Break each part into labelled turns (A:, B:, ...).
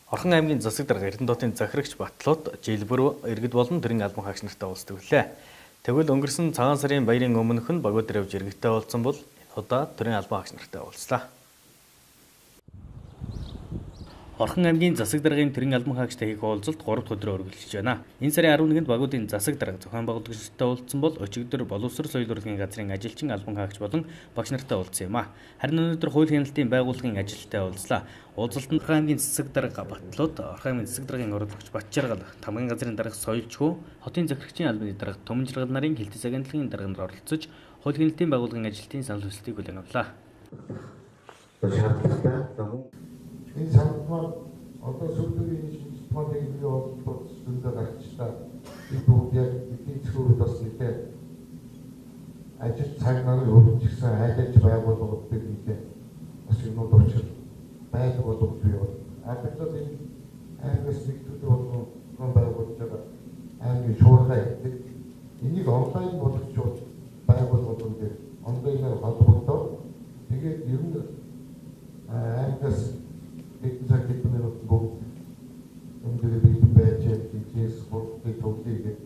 A: Орхон аймгийн засаг дарга Эрдэнэтийн захирагч Батлууд жилбэр иргэд болон төрийн албан хаагч нартай уулздаг билээ. Тэгвэл өнгөрсөн цагаан сарын баярын өмнөх нь багууд дээр явж иргэдтэй уулзсан бол энэ удаа төрийн албан хаагч нартай уулзлаа. Орхон аймгийн засаг даргын төрийн албан хаагчтай хийх уулзалт 3 дахь өдрөө үргэлжилж байна. Энэ сарын 11-нд багуудын засаг дарга зохион байгуулагчтай уулзсан бол өчигдөр боловсрол соёл урлагийн газрын ажилчин албан хаагч болон багш нартай уулзсан юм а. Харин өнөөдөр хууль хяналтын байгууллагын ажилттай уулзлаа. Уулзалтанд Орхон аймгийн засаг дарга Батлууд, Орхон аймгийн засаг даргын орлогч Батжаргал, Тамгын газрын дарга Соёлчхүү, хотын захирагчийн албаны дарга Түмэнжаргал нарын Хилтэс агентлагийн дарга нар оролцож хууль хяналтын байгууллагын ажилтны санал хүсэлтийг хүлээн авлаа.
B: Энэ санд маань одоо сүүлийн үеийн шинжлэх ухааны техникийн холбогдол зөндөө гарчлаа. Бид бүгд яг эдийн засгийн үед бас нэлээ ажил цаг нарын хувьд ч гэсэн айлж байгууллагууд нэлээ бас юмнууд учир байдаг болов уу юу. Ажилтнууд энэ аймгаас нэгдүгээр болгон байгуулж байгаа аймгийн шуурхай гэдэг энийг онлайн болгочвол байгууллагууд дээр онлайнаар холбогдоод тэгээд ер нь аймгаас хэдэн цаг хэдэн минут бүгд энэ дээр бэлэн байж хийжээс хурдыг цуглая гэдэг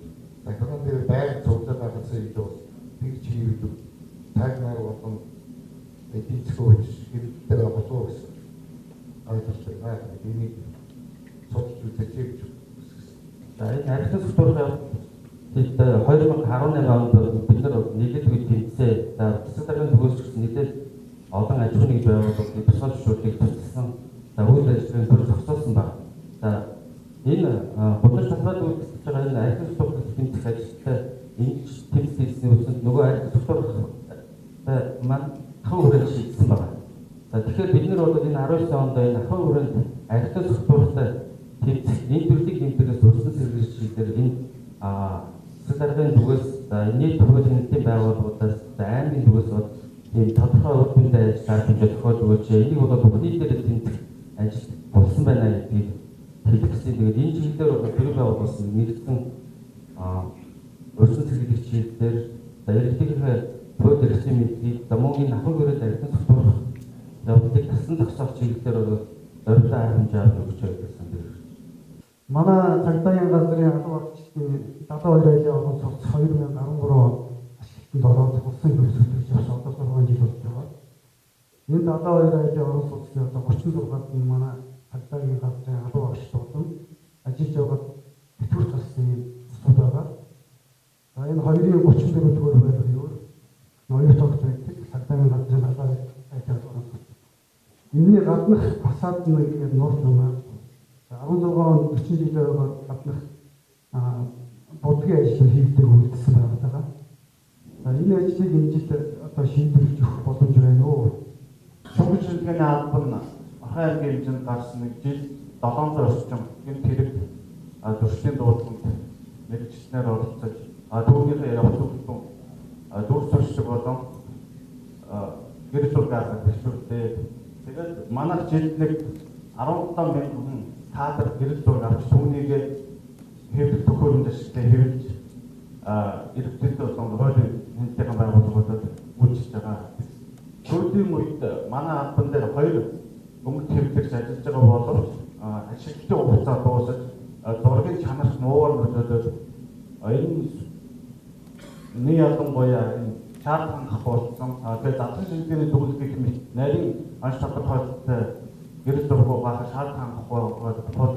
B: захиргаан дээр байнга цуглаа гаргасан гэж бас тэгж хийвэл цаг нар болон эдийн засгийн хүч хэрэгтэй байгаа болов уу гэсэн ойлголт байна. Энийг судалж үзээч гэж хүссэн.
C: За энэ харилцан сувтуурхай тэгэхдээ 2018 онд бид нар нэлээдгүй тэмцээ. За засаг даргын зүгээс ч гэсэн нэлээд олон аж ахуйн нэгж байгууллагыг бусад зөвшөөрлийг тусалсан. За үйл ажиллагааг бүр зогсоосон байна. За энэ худалдаж талбайд үйлчлэж байгаа энэ архив сувтуурхай тэмцэх ажилттай ингэж тэмцэл хийсний үндсэнд нөгөө архив сувтуурхай маань ахуй хүрээнд шийдсэн байна. За тэгэхээр бид нар бол энэ 19 онд энэ ахуй хүрээнд архив сувтуурхай тэмцэх энэ төрлийг нэмдэгээс урьдчилан сэргийлэх чиглэлээр энэ засаг даргын зүгээс за нийт хууль хяналтын байгууллагуудаас за аймгийн зүгээс бол ийм тодорхой үр дүнтэй ажил арга хэмжээ тохиолж өгөөч. Энийг бол бүх нийтээр тэмцэх ажил болсон байна гэдгийг хэлэх гэсэн. Тэгээд энэ чиглэлээр бол төрийн байгууллагаас мэргэжсэн урьдчилан сэргийлэх чиглэлээр за иргэдийнхээ хууль эрхлэлийн мэдлэгийг за мөн энэ ахуй хүрээнд архив сувтуурах явдлыг тасан зогсоох чиглэлээр бол зориулсан арга хэмжээ авч өгч байгаа гэсэн дээр.
D: Манай цагдаагийн газрын албан хаагчдын 72 айлын орон сууц 2013 онд ашиглалтанд ороод улсын төвс хөтлөж явсан одоо 6 жил болж байгаа. Энэ 72 айлын орон сууцны одоо 36-д нь манай цагдаагийн газрын албан хаагчид болон ажиллаж байгаа тэтгэвэр засны цэцүүд байгаа. За энэ 2-ын 34 дугаар байр юу? Ноёр тогт байдаг цагдаагийн газрын 72 айлын орон сууц. Энэний гаднах фасад нь ингээд нууц юм аа. 16 он 40 жилийн гаднах будгийн ажил хийгдэг үйлдэлсэн байгаа. За энэ ажлыг энэ жил одоо шийдвэрлэж өгөх боломж байна уу?
E: Шугам шинжилгээний албан нь Орхон аймгийн хэмжээнд гарсан нэг жил 700 орчим гэмт хэрэг зөрчлийн дуудлаганд мэргэжилтнээр оролцож түүнийхээ явц өгсөн дүр зуршиг болон гэр зураг авах бэлтгэлээ. Тэгээд манайх жилд нэг 17 мянган хүн кадр гэрэл зураг авч түүнийгээ хэвлэх төхөөрөмж ашигтай хэвлэж иргэдэд болон хуулийн хяналтын байгууллагуудад үйлчилж байгаа. Сүүлийн үед манай албан дээр хоёр өнгөт хэвлэгч ажиллаж байгаа боловч ашиглалтын хугацаа дуусаж зургийн чанарт муугар нөлөөлөд энэ нэг ялангуяа энэ чарт хангах болсон. Тэгээд задлан шинжилгээний дүгнэлт гэх мэт нарийн маш тодорхойлолттой гэрэл зураг угаахад шаардлага хангахгүй бол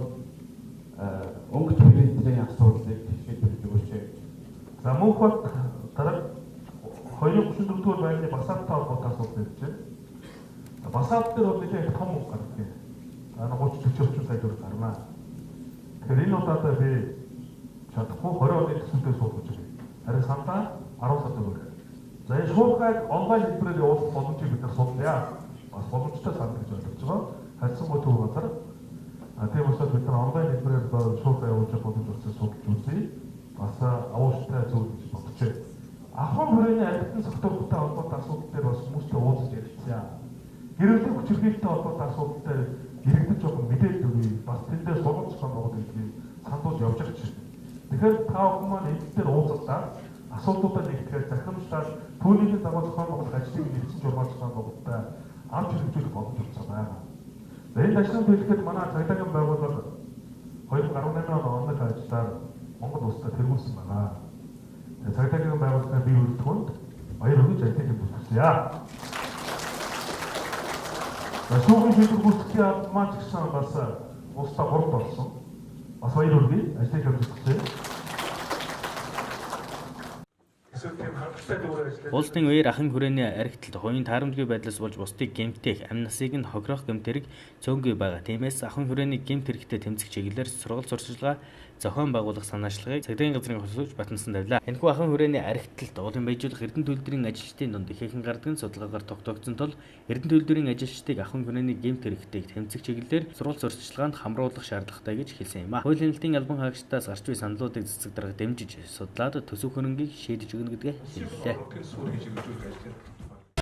E: өнгөт принтерийн асуудлыг шийдвэрлэж өгөөч.
F: За мөнх бат дараа 234 дугаар байрны басааттай холбоотой асуудал ярьж байна. Басаат дээр бол нэлээд их том мөнгө гардаг. 30 40 орчим сая төгрөг гарна. Тэгэхээр энэ удаадаа би чадахгүй 20 оны төсөлтөй суулгаж байгаа. Харин сандаа 10 сая төгрөг. За энэ шуурхайг онлайн хэлбэрээр явуулах боломжийг бид нар судлаа. Бас боломжтой санал гэж ойлгож байгаа. Харьцангуй төв газар. Тийм учраас бид нар онлайн хэлбэрээр шуурхай явуулж боломж болсон судалж үзье. Бас авууштай зүйл гэж бодож байна. Ахуйн хүрээний амьтан согтуутай холбоотой асуудал дээр бас хүмүүстэй уулзаж ярилцъя. Гэрээлийн хүчирхийлэлтэй холбоотой асуудал дээр иргэдэд жоохон мэдээлэл өгье. Бас тэн дээр сургууль зохион байгуулалт гэдгийг сандуулж явж байгаа чинь. Тэгэхээр та бүхэн маань энэ дээр уулзалтаа асуудлуудаа нэгтгэхэд захирамжлаад түүнийхээ дагуу зохион байгуулах ажлыг нэгдсэн журмаар зохион байгуулалтаа авч хэрэгжүүлэх боломж болсон байна. За энэ ажлын төлөхөд манай цагдаагийн байгууллага 2018 он оных ажлаар Монгол улсад тэргүүлсэн байна. Цагдаагийн байгууллагын бие бүрэлдэхүүнд баяр хүргэж ажлыг бүртгэе. За шүүхийн шийдвэр гүйцэтгэхийн алба маань ч гэсэн бас улсдаа 3-д орсон. Бас баяр хүргэе, ажлыг хэмжүүлсэн.
A: Уулзалтын үеэр ахын хүрээний архиталд хувийн таарамжгүй байдлаас болж бусдыг гэмтэх, амь насыг нь хохироох гэмт хэрэг цөөнгүй байгаа. Тиймээс ахын хүрээний гэмт хэрэгтэй тэмцэх чиглэлээр сургалт сурталчилгаа зохион байгуулах санаачлагыг цагдаагийн газрын хөсөлж батнасан тавилаа. Энэхүү ахын хүрээний архиталд уулын баяжуулах Эрдэнэ төлбөрийн ажилчдын дунд ихээхэн гардаг нь судалгаагаар тогтоогдсон тул Эрдэнэ төлбөрийн ажилчдыг ахын хүрээний гэмт хэрэгтэйг тэмцэх чиглэлээр сургалт сурталчилгаанд хамруулах шаардлагатай гэж хэлсэн юм а. Хууль хяналтын албан хаагчдаас гарч буй саналуудыг цэцэг дарга дэмжиж судлаад төсөв хөрөнгийг шийдэж өгнө гэдгээ хэллээ.